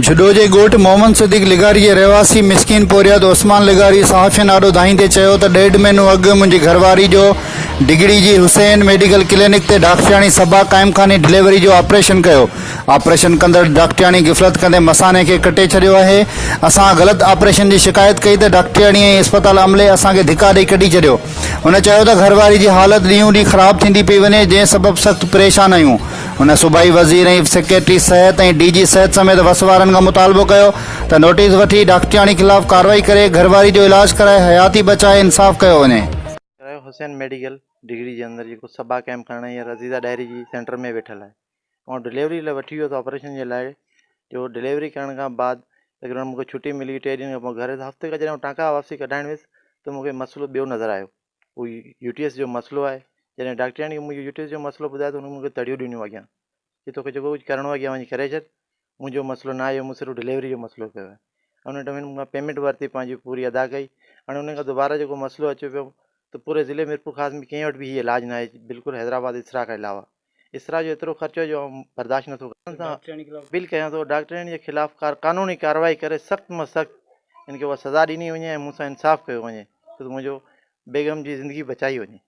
جھڏو جي ڳوٺ محمد صديق لغاري جي رهواسي مسڪين پورهيت عثمان لغاري صحافين آڏو دانهيندي چيو ته ڏيڍ مهينو اڳ منهنجي گهرواري جو ڊگهڙي جي حسين ميڊيڪل ڪلينڪ تي ڊاڪٽرياڻي صبا قائمخاني ڊليوري جو آپريشن ڪيو آپريشن ڪندڙ ڊاڪٽرياڻي غفلت ڪندي مثاني کي ڪٽي ڇڏيو آهي اسان غلط آپريشن جي شڪايت ڪئي ته ڊاڪٽرياڻي ۽ اسپتال عملي اسان کي ڌڪا ڏئي ڪڍي ڇڏيو هن چيو ته گهرواري جي حالت ڏينهون ڏينهن خراب ٿيندي پئي وڃي جنهن سبب سخت پريشان آهيون هن صوبائي وزير ۽ سيڪريٽري صحت ۽ ڊي جي صحت سميت وس وارن کان مطالبو ڪيو ته نوٽيس وٺي ڊاڪٽرياڻي خلاف ڪارروائي ڪري گهرواري جو علاج ڪرائي حياتي بچائي انصاف ڪيو وڃي. ڪرايو حسين ميڊيڪل ڊگهڙي جي اندر جيڪو صبا ڪئمپ کڻڻ هينئر عزيزه ڊائري جي سينٽر ۾ ويٺل آهي آئون ڊليوري لاء وٺي ويو آپريشن جي لاء جو ڊليوري ڪرڻ کان بعد تقريبن مونکي ڇٽي ملي ٽي ڏينهن کان پوء گهر آيس هفتي کان جڏهن آئون ٽانڪا واپسي ڪڍائڻ ويس ته مونکي مسئلو ٻيو نظر آيو اهو يو ٽي ايس جو مسئلو آهي جڏهن ڊاڪٽرياڻي کي منهنجو يو ٽي ايس جو مسئلو ٻڌايو ته هن مون کي تڙيون ڏنيون اڳيان چي توکي جيڪو ڪجهه ڪرڻو آهي اڳيان وڃي ڪري ڇڏ منهنجو مسئلو نه آهي مون صرف ڊليوري جو مسئلو ڪيو آهي ان ٽائيم هن مون کان پيمينٽ ورتي پنهنجي پوري ادا ڪئي هاڻي ان کان دوباره جيڪو مسئلو اچي پيو ته پوري ضلعي ميرپور خاص ۾ ڪنهن وٽ به هي علاج نه آهي بلڪل حيدرآباد اسرا کان علاوه اسرا جو ايترو خرچو آهي جو آئون برداشت نٿو ڪري سگهان. اپيل ڪيان ٿو ڊاڪٽرياڻي جي خلاف قانوني ڪارروائي ڪري سخت مان سخت هن کي اها سزا ڏني وڃي ۽ مون سان انصاف ڪيو وڃي ڇو ته منهنجو بيگم جي زندگي بچائي وڃي.